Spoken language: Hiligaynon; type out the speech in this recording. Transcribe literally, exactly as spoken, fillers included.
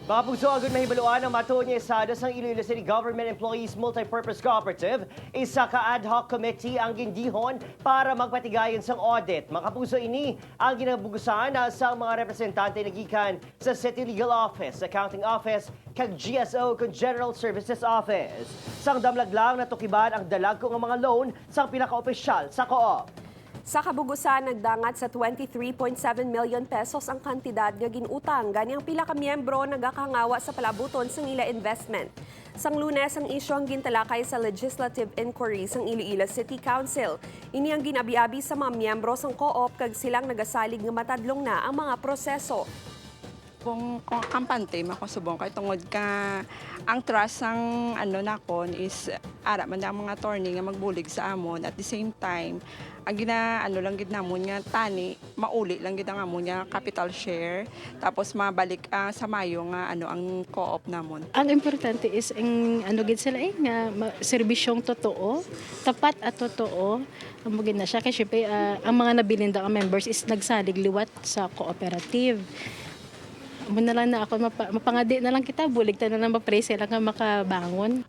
Mga kapuso, agud mahibaluan ang matuod nga isado sang Iloilo City Government Employees Multipurpose Cooperative, isa ka ad hoc committee ang gindihon para magpatigayon sang audit. Mga kapuso, ini ang ginabugusan, ah, sang mga representante nagikan sa City Legal Office, Accounting Office, kag G S O kon General Services Office. Sang damlag lang, natukiban ang dalagko nga mga loan sang pila ka opisyal sa co-op. Sa kabugusan, nagdangat sa twenty-three point seven million pesos ang kantidad nga gin-utang, gani ang pila ka miyembro nagakangawa sa palabuton sang ila investment. Sang Lunes, ang isyu ang gintalakay sa legislative inquiry sang Iloilo City Council. Ini ang gin-abi-abi sa mga miyembro sang co-op kag silang nagasalig nga matadlong na ang mga proseso. Kung, kung kampante man ko subong kay tungod ka ang trust sang ano nakon is ara man ang mga attorney nga magbulig sa amon, at the same time ang gina ano lang gid namon nga tani mauli lang gid ang amon nga capital share, tapos mabalik, ah, sa Mayo nga ano ang co-op namon. Ang importante is ang ano gid sila eh, nga ma- serbisyong totoo, tapat at totoo. Amo gid na siya kay syempre, ah, ang mga nabilin daw ang members is nagsalig liwat sa cooperative. Amo na lang na ako mapa- mapangadi na lang kita, bulig ta na lang ma-pray sila nga makabangon.